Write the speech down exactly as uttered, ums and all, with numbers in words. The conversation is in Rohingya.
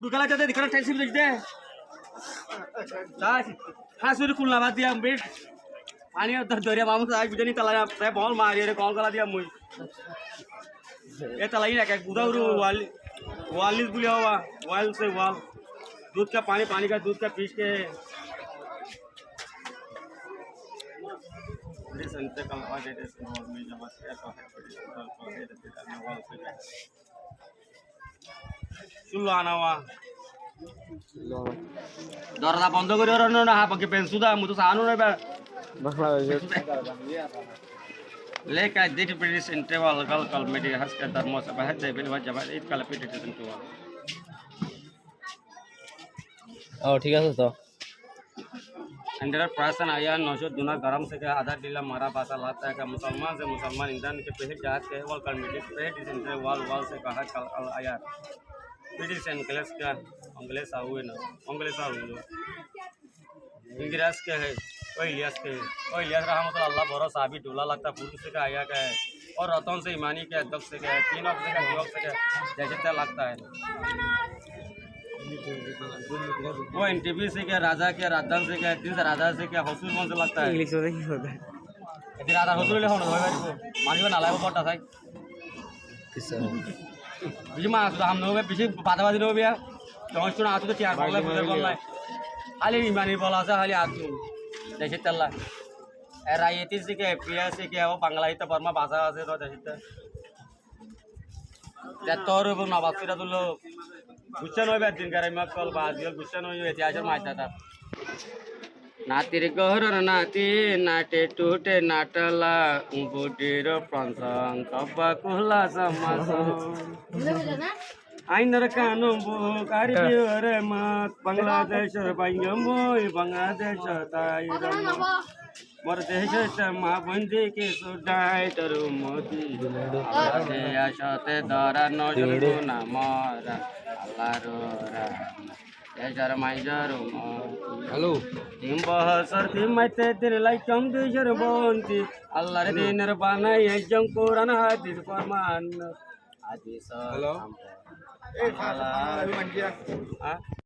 Dukala jate dikana tensi bujde. Dai. Hasuri kulna bad diya bit. Pani doriya mamu sai bujani tala ya. Sai bol mari re kol gala diya mui. E tala ina ke guda uru wal, wal is buli hawa. Wal se wal. Dudh ka pani, pani ka dudh ka piis ke. This and take a lot of it is involved in the wal se. Cúllo anawa. Dorza bondo gorí oro no, no, ha, baki pensuda, mutu sanu no ba. Bangladeshot. Leka diti British interval kal kal medi haske dharmo sabha hai, they will jaba it kal British interval. Ó, thík asé to. Indira Prashan ayar noso duna garam se ke adar dila mara basa lagta hai ke Musalman se Musalman insan ke pehle jahaz ke wal kal midi pehle dis indira wal wal se kaha kal al ayar. British English ka English awe na English awe na. Ingres ke hai, o Ilyas ke hai, o Ilyas rahmatullah Allah boro sabi dula lagta purus se ke aya ke hai, o Ratan se Imani ke Adok se ke hai, tin ok se ke hai, dui ok se ke hai, jaise te lagta hai. Ó N T V se ke, Raja ke, Radhan se ke, tin se Raja se ke, Hosur mon se lagta hai. English hota hi hota hai? Edi Raja Hosur le hono hoi baribo. Mani ba nalai bo porta sai. Kisa? Bisi mas da ham no be, bisi bada badi no be. Don shuna atu to tiyar bolla buzar bolla. Hali imani bola ase, hali atu. Deshi talla. E rayeti se ke, P S se ke, ó Bangla ita Borma basa ase to deshi ta. Te tor ubo nobab Sirazullo. Gussa no oiba din garai makkol ba azkal gussa no oiba itihasor maddá ta. Natir gohoror nati, nate tute natala, budhir pranson, tobba kula samason. Ainor kanum buk, ar biore mat, Bangladeshor bangiyom boi, Bangladeshot aiyom boi. Mor deshot ma bondi kisu dai tor umoti. Allah deya sote dora nojor guna mora. Allah rora. Deshor maizor umoti. Hello. Tin bosor tin maite din laikom deshor bonti. Allah re dinor banai ekzon Quran hadis forman. Hadis. Hello. Ha?